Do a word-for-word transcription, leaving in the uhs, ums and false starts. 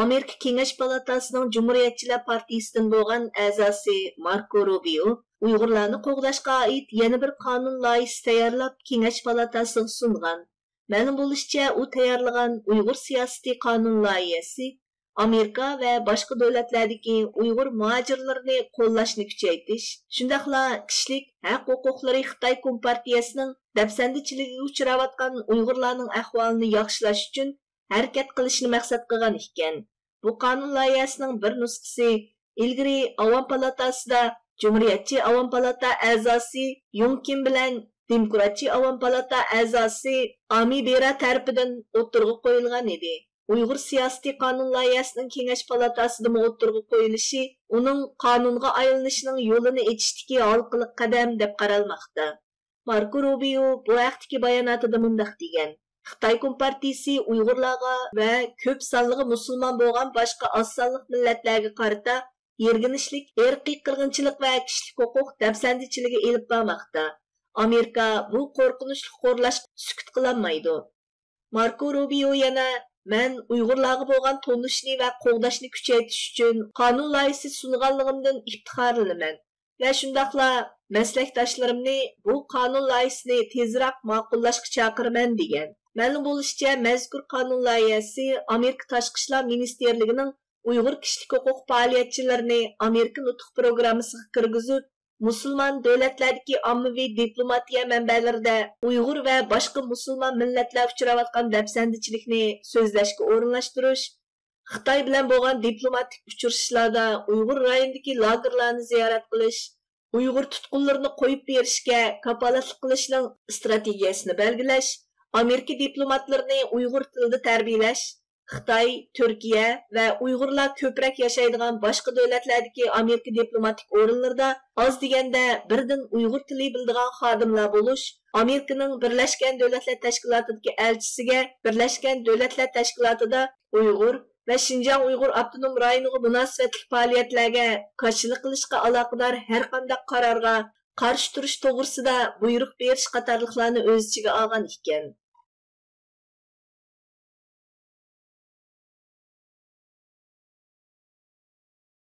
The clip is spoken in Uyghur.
ئامېرىكا كېڭەش پالاتاسىنىڭ جۇمھۇرىيەتچىلەر پارتىيىسىدىن بولغان ئەزاسى ماركو روبىيو ئۇيغۇرلارنى قوغداشقا ئائىت يەنە بىر قانۇن لايىھىسى تەييارلاپ، كېڭەش پالاتاسىغا سۇنغان. مەلۇم بولۇشىچە، ئۇ تەييارلىغان ئۇيغۇر سىياسىتى قانۇن لايىھەسى ئامېرىكا ۋە باشقا دۆلەتلەردىكى ئۇيغۇر مۇھاجىرلىرىنى قوللاشنى كۈچەيتىش، شۇنداقلا كىشىلىك ھەق ھوقۇقلىرى خىتاي كومپارتىيەسىنىڭ دەپسەندىچىلىكىگە ئۇچراۋاتقان ئۇيغۇرلارنىڭ ئەھۋالىنى ياخشىلاش ئۈچۈن ھەرىكەت قىلىشنى مەقسەت قىلغان ئىكەن. بۇ قانۇن لايىھەسىنىڭ بىر نۇسخىسى ئىلگىرى ئاۋام پالاتاسىدا جۇمھۇرىيەتچى ئاۋام پالاتا ئەزاسى يۇڭ كىم بىلەن دېموكراتچى ئاۋام پالاتا ئەزاسى ئامى بېرا تەرىپىدىن ئوتتۇرىغا قويۇلغان ئىدى. ئۇيغۇر سىياسىتى قانۇن لايىھەسىنىڭ كېڭەش پالاتاسىدىمۇ ئوتتۇرىغا قويۇلۇشى ئۇنىڭ قانۇنغا ئايلىنىشىنىڭ يولىنى ئېچىشتىكى ھالقىلىق قەدەم دەپ قارالماقتا. ماركو روبىيو بۇ ھەقتىكى باياناتىدا مۇنداق دېگەن: خىتاي كومپارتىيىسى ئۇيغۇرلارغا ۋە كۆپ سانلىقى مۇسۇلمان بولغان باشقا ئاز سانلىق مىللەتلەرگە قارىتا يىرگىنچلىك، ئىرقىي قىرغىنچىلىق ۋە كىشىلىك ھوقۇق دەپسەندىچىلىكى ئېلىپ بارماقتا. ئامېرىكا بۇ قورقۇنچلۇق خورلاشقا سۈكۈت قىلالمايدۇ. ماركو روبىيو يەنە: مەن ئۇيغۇرلارغا بولغان تونۇشنى ۋە قوغداشنى كۈچەيتىش ئۈچۈن قانۇن لايىھىسى سۇنغانلىقىمدىن ئىپتىخارلىنىمەن ۋە شۇنداقلا مەسلەكداشلىرىمنى بۇ قانۇن لايىھىسىنى تېزرەك ماقۇللاشقا چاقىرىمەن، دېگەن. مەلۇم بولۇشىچە، مەزكۇر قانۇن لايىھەسى ئامېرىكا تاشقى ئىشلار مىنىستىرلىكىنىڭ ئۇيغۇر كىشىلىك ھوقۇق پائالىيەتچىلىرىنى ئامېرىكا نۇتۇق پروگراممىسىغا كىرگۈزۈپ، مۇسۇلمان دۆلەتلەردىكى ئاممىۋى دىپلوماتىيە مەنبەلىرىدە ئۇيغۇر ۋە باشقا مۇسۇلمان مىللەتلەر ئۇچراۋاتقان دەپسەندىچىلىكنى سۆزلەشكە ئورۇنلاشتۇرۇش، خىتاي بىلەن بولغان دىپلوماتىك ئۇچرىشىشلاردا ئۇيغۇر رايونىدىكى لاگېرلارنى زىيارەت قىلىش، ئۇيغۇر تۇتقۇنلىرىنى قويۇپ بېرىشكە كاپالەتلىك قىلىشنىڭ ئىستراتېگىيەسىنى بەلگىلەش، ئامېرىكا دىپلوماتلىرىنى ئۇيغۇر تىلىدا تەربىيەلەش، خىتاي، تۈركىيە ۋە ئۇيغۇرلار كۆپرەك ياشايدىغان باشقا دۆلەتلەردىكى ئامېرىكا دىپلوماتىك ئورۇنلىرىدا ئاز دېگەندە بىردىن ئۇيغۇر تىلى بىلىدىغان خادىملار بولۇش، ئامېرىكىنىڭ بىرلەشكەن دۆلەتلەر تەشكىلاتىدىكى ئەلچىسىگە بىرلەشكەن دۆلەتلەر تەشكىلاتىدا ئۇيغۇر ۋە شىنجاڭ ئۇيغۇر ئاپتونوم رايونىغا مۇناسىۋەتلىك پائالىيەتلەرگە كاشىلىق قىلىشقا ئالاقىدار ھەرقانداق قارارغا قارشى تۇرۇش توغرىسىدا بۇيرۇق بېرىش قاتارلىقلارنى ئۆز ئىچىگە ئالغان ئىكەن.